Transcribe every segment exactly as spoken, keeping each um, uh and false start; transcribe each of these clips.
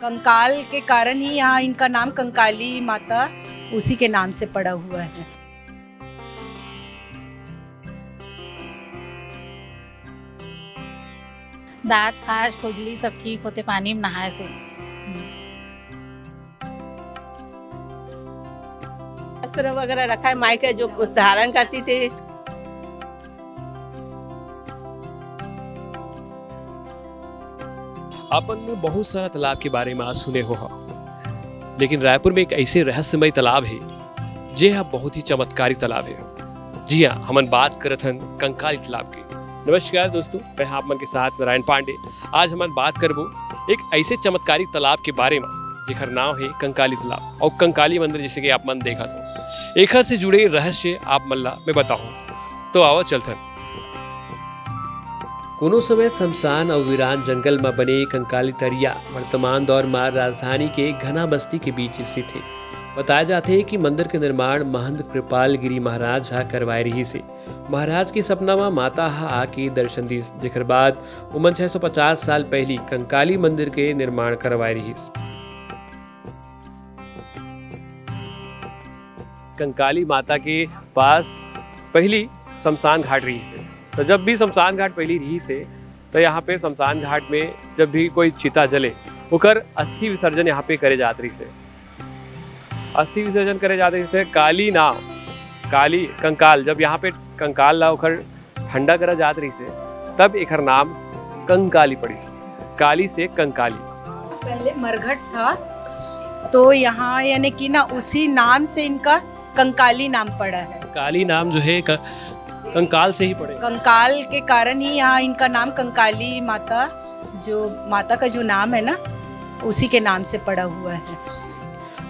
कंकाल के कारण ही यहाँ इनका नाम कंकाली माता, उसी के नाम से पड़ा हुआ है। दांत, खाज, खुजली सब ठीक होथे पानी में नहाए से। वस्त्र वगैरह रखा है, माई का जो धारण करती थी। अपन बहुत सारा तालाब के बारे में आज सुने हो, लेकिन रायपुर में एक ऐसे रहस्यमय तालाब है, जे ह बहुत ही चमत्कारी तालाब है। जी हाँ, हमन बात करत हन कंकाली तालाब के। नमस्कार दोस्तों, मैं हाँ आप मन के साथ नारायण पांडे। आज हमन बात करबो एक ऐसे चमत्कारिक तालाब के बारे में, जेकर नाम है कंकाली तालाब और कंकाली मंदिर, जैसे कि आप मन देखत हो। एखर से जुड़े रहस्य आप मन ला मैं बताऊँ, तो आओ चलथन। कोनो समय शमशान अउ वीरान जंगल म बने कंकाली तरिया वर्तमान दौर म राजधानी के घना बस्ती के बीच स्थित हे। बताए जाथे कि मंदिर के निर्माण महंत कृपाल गिरी महाराज ह करवाए रिहिस हे। महाराज के सपना म माता ह आके दर्शन दिस, जेकर बाद ओमन छह सौ पचास साल पहिली कंकाली मंदिर के निर्माण करवाए रिहिस। कंकाली माता के पास पहिली शमशान घाट रिहिस हे। तो जब भी शमशान घाट पहिली रिहिस हे, तो यहाँ पे शमशान घाट में जब भी कोई चिता जले, ओकर अस्थि विसर्जन यहाँ पे करे जात रिहिस हे। अस्थि विसर्जन करे जात रिहिस हे। काली नाम, काली कंकाल, जब यहाँ पे कंकाल ला ओकर ठंडा करा जात रिहिस हे, तब एकर नाम कंकाली पड़िस। काली से कंकाली। पहले मरघट था, तो यहाँ यानी कि ना उसी नाम से इनका कंकाली नाम पड़ा है। काली नाम जो है क-, कंकाल से ही पड़े। कंकाल के कारण ही यहाँ इनका नाम कंकाली माता, जो माता का जो नाम है ना, उसी के नाम से पड़ा हुआ है।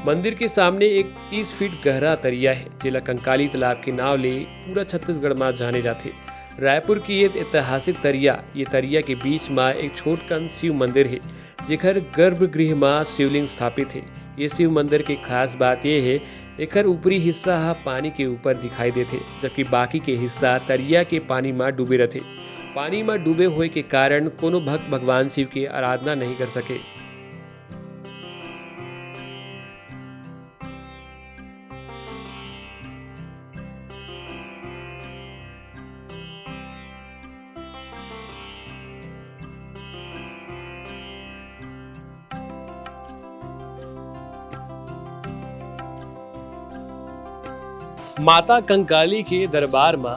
मंदिर के सामने एक तीस फीट गहरा तरिया है, जेला कंकाली तालाब के नाव ले पूरा छत्तीसगढ़ मा जाने जाथे। रायपुर की ये ऐतिहासिक तरिया, ये तरिया के बीच मा एक छोटकन शिव मंदिर है, जेकर गर्भगृह मा शिवलिंग स्थापित है। ये शिव मंदिर के खास बात ये है, एकर ऊपरी हिस्सा ह पानी के ऊपर दिखाई देथे, जबकि बाकी के हिस्सा तरिया के पानी मा डूबे रथे। पानी मा डूबे होए के कारण कोनो भक्त भगवान शिव के आराधना नहीं कर सके। माता कंकाली के दरबार मा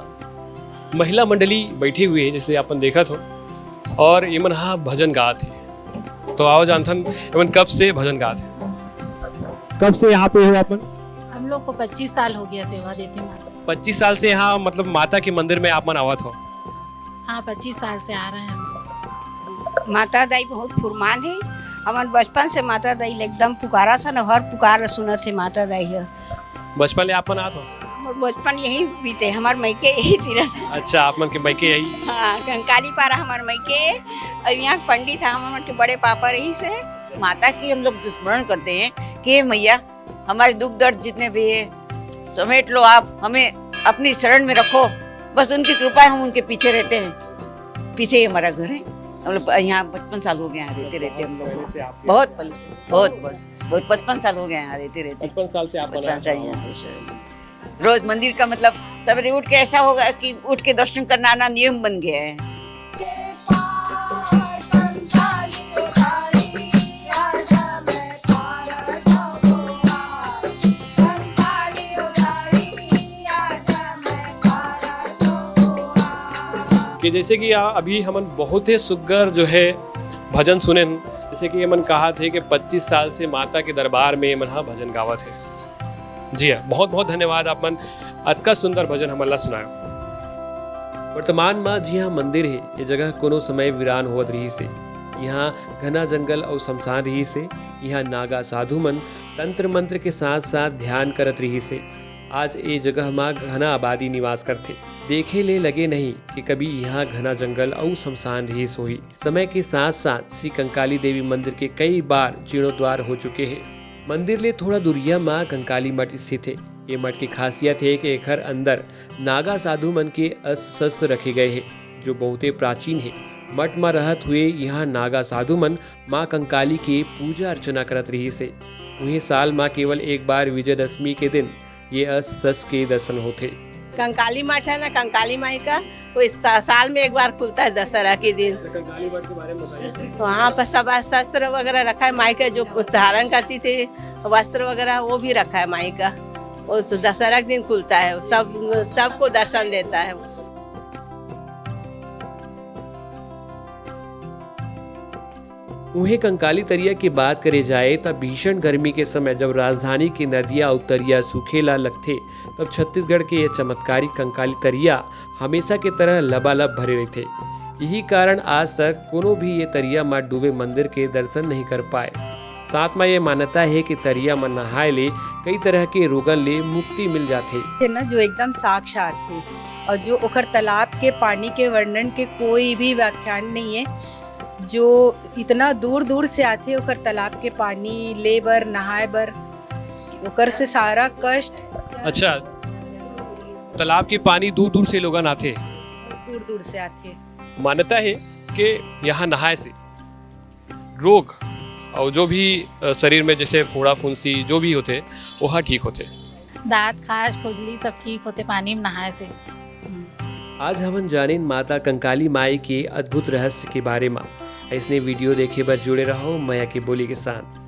महिला मंडली बैठी हुई है, जैसे अपन देखत हो, और ये मन हा भजन गात है। तो आओ जानथन, ये मन कब से भजन गात है? कब से यहाँ पे हो अपन? हम लोग को पच्चीस साल हो गया सेवा देते माता। पच्चीस साल से यहाँ, मतलब, माता के मंदिर में आप मन आवत हो? हाँ, पच्चीस साल से आ रहे हैं हम। माता दाई बहुत फुरमान है। हमन बचपन से माता दाई ले एकदम पुकारा था ना, हर पुकार ला सुनत है माता दाई है। बचपन ले आप मन आत हो? हमर बचपन यही बीते, हमार मइके यही सिरा। अच्छा, आप मन के मइके यही? हाँ, कंकाली पारा हमार मइके। अब यहाँ पंडित है, हमर मन के बड़े पापा रहिस हे। माता की हम लोग स्मरण करते हैं कि हे मैया, हमारे दुख दर्द जितने भी है, समेट लो आप, हमें अपनी शरण में रखो। बस उनकी कृपा है, हम उनके पीछे रहते हैं, पीछे ही हमारा घर है। हम लोग यहाँ पचपन साल हो गए हैं रहते रहते हम लोग। बहुत पहले से, बहुत बस, बहुत पचपन साल हो गए हैं यहाँ रहते रहते। पचपन साल से आप पचपन बना साल रहे हो। यहाँ पे। रोज मंदिर का, मतलब, सवेरे उठ के ऐसा होगा कि उठ के दर्शन करना आना नियम बन गया है। कि जैसे कि आ, अभी हमन बहुत ही सुग्घर जो है भजन सुनेन, जैसे कि ये मन कहा थे कि पच्चीस साल से माता के दरबार में ये मन हा भजन गावत है। जी हाँ, बहुत बहुत धन्यवाद आप मन अतका सुंदर भजन हमन ला सुनायो। वर्तमान मा जिहाँ मंदिर हे, ये जगह कोनो समय वीरान होवत रिहिस हे। यहाँ घना जंगल अउ शमशान रिहिस हे। यहाँ नागा साधु मन तंत्र मंत्र के साथ साथ ध्यान करत रिहिस हे। आज ए जगह मा घना आबादी निवास करथे। देखे ले लगे नहीं कि कभी यहाँ घना जंगल अउ शमशान रिहिस होही। समय के साथ साथ श्री कंकाली देवी मंदिर के कई बार जीर्णोद्वार हो चुके हे। मंदिर ले थोड़ा दूरिया मा कंकाली मठ स्थित हे। ये मठ के खासियत हे कि एखर अंदर नागा साधु मन के अस्त्र शस्त्र रखे गए हे, जो बहुते प्राचीन हे। मठ म रहत हुए इहाँ नागा साधु मन माँ कंकाली के पूजा अर्चना करत रिहिस हे। उहें साल म केवल एक बार विजयदशमी के दिन ये अस सस के दर्शन होथे। कंकाली मठ है ना, कंकाली माई का, कोई सा-, साल में एक बार खुलता है दशहरा के दिन। वहाँ पर सब शस्त्र वगैरह रखा है, माई का जो धारण करती थी वस्त्र वगैरह, वो भी रखा है माई का। वो तो दशहरा के दिन खुलता है, सब, सबको दर्शन देता है। उहें कंकाली तरिया के बात करे जाए, त भीषण गर्मी के समय जब राजधानी के नदिया अउ तरिया सूखे ला लगथे, तब छत्तीसगढ़ के ये चमत्कारी कंकाली तरिया हमेशा के तरह लबालब भरे रहिथे। यही कारण आज तक कोनो भी ये तरिया म डूबे मंदिर के दर्शन नहीं कर पाए। साथ म ये मान्यता हे कि तरिया म नहाए ले कई तरह के रोगन ले मुक्ति मिल जाथे। है ना, जो एकदम साक्षात थे और जो ओकर तालाब के पानी के वर्णन के कोई भी व्याख्यान नहीं है। जो इतना दूर दूर से आथे ओकर तालाब के पानी ले बर, नहाए बर, ओकर से सारा कष्ट अच्छा, तालाब के पानी दूर दूर से लोगन आथे। दूर दूर से आथे। मान्यता है कि यहाँ नहाए से रोग और जो भी, अ, शरीर में जैसे फोड़ा फुंसी जो भी होथे, वो ह ठीक होथे। दांत, खाज, खुजली सब ठीक होथे पानी में नहाए से। हम्म। आज हमन जानिन माता कंकाली माई के अद्भुत रहस्य के बारे म। अइसने वीडियो देखे बर जुड़े रहो मया के बोली के साथ।